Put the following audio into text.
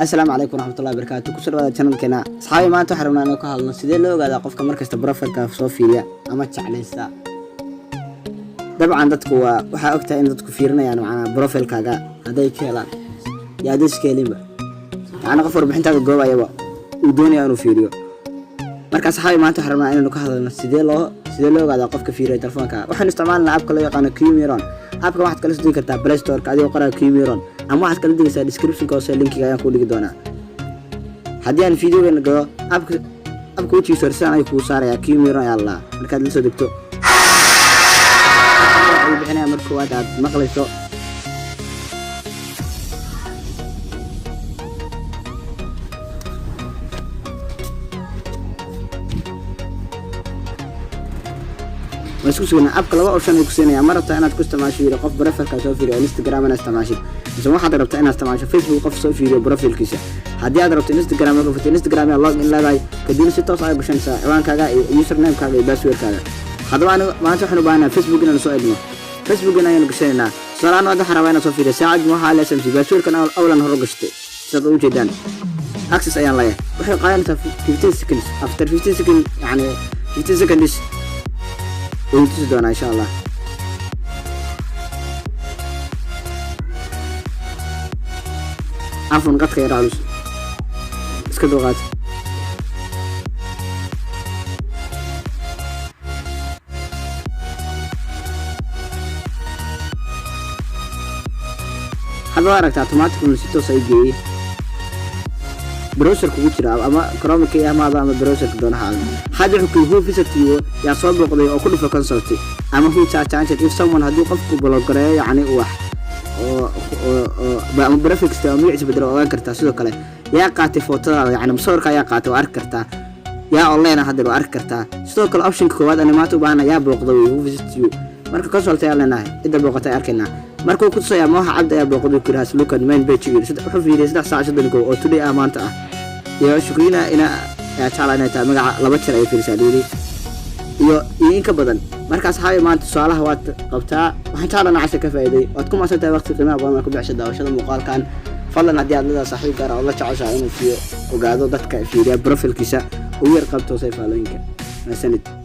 Asalaamu calaykum waraxmatullahi wabarakaatu. Kusoo dhawaada channelkeena, asxaabi. Maanta waxaan rabnaa inaan ka hadalno sidee loo ogaadaa qofka markasta profileka soo fiiriya ama jeclaysta. Dabcan dadku waa waxaa ogtahay in dadku fiirinayaan, macnaa profilkaaga hadday ka helaan iyo hadday iska helinba, macnaa qof warbixintaada goobayaba uu doonaya inuu fiiriyo. Marka asxaabi, maanta waxaan rabnaa inaynu ka hadalno sidee loo ogaadaa qofka fiiriya telefoonka. Waxaynu isticmaalnaa appka loo yaqaano Qmiron. Appka waxaad kala soo degi kartaa Play Storeka adigoo qoraya Qmiron, ama waxaad kala degaysaa descriptionka hoose, linkiga ayaan kuu dhigi doonaa. Haddii aan videogeena galo, appka wejigiisa hore sidaan ayuu kugu saarayaa. Qmiron ayaa lalaa. Markaad la soo degto ayuu bixinaya. Marka koowaad aad maqlayso waan isku sugnaa. Appka laba option ay ku siinaya. Ma rabtaa inaad ku isticmaasho, yiri, qof profilka soo fiiriyo Instagram inaad isticmaashid, mise waxaad rabtaa inaad isticmaasho Facebook qof soo fiiriyo profilkiisa? Haddii aad rabto Instagram, marka furto Instagram ayaa log in leedahay, kadibna si toos ayaa gashanaysaa ciwaankaaga iyo usernamekaaga iyo passwordkaaga. Haddaba anigu maanta waxaan u baahanahay Facebook inaanu soo egno. Facebook ayaanu gashanaynaa. Tusaale ahaan, waxaan rabaa inaan soo fiiriyo saacad waxaa la smc passwordkan awlan hore gashatay. Sidaad u jeedaan, access ayaan leeyahay. Waxay qaadanaysaa 15 seconds. After 15 second, yani 15 seconds, waynu tusi doonaa insha Allah. Cafwan, qadka yar culus, iska dulqaata. Hadda waa aragtaa, automatically si toos ay geeyey browser kugu jira, ama Chromeka amaado ama browserka doonaha. Hadda wuxuu who visit you, yaa soo booqday oo ku dhufo consult, ama who changed, if someone, haddii qofku block gareeyo, yacni wax oo oo ama prefix ama magaciisa bedelo, ogaan kartaa. Sidoo kale yaa qaatay footadaada, yacni musawirka ayaa qaatay, waa arki kartaa. Yaa online ah hadda, waa arki kartaa. Sidoo kale optionka koowaad ani maanta u baahana yaa booqday wey who visit you. Marka consult ayaa leenahay, cidda booqatay arkaynaa. Markuu ku tusayaa Mooha Cabdi ayaa booqday, ku yidhi look at main page, yidhi wuxuu fiiriyay 3 saac 31 oo today ah, maanta ah. Iyo Shukrina ina ayaa jeclaa inay tahay magaca, laba jeer ayay fiirisaa dhiiri iyo in ka badan. Marka asxaabi, maanta tusaalaha waad qabtaa. Waxaan jeclana cashar ka faa'iiday. Waad ku maasan tahay waqti qiimaha badan ku bixisha daawashada muuqaalkan. Fadlan, haddii aad leedahay saaxiib gaar ah oo la jeceshahay inuu fiyo ogaado dadka fiiriya profilkiisa, ugu yar qabto say faalooyinka. Maasanid.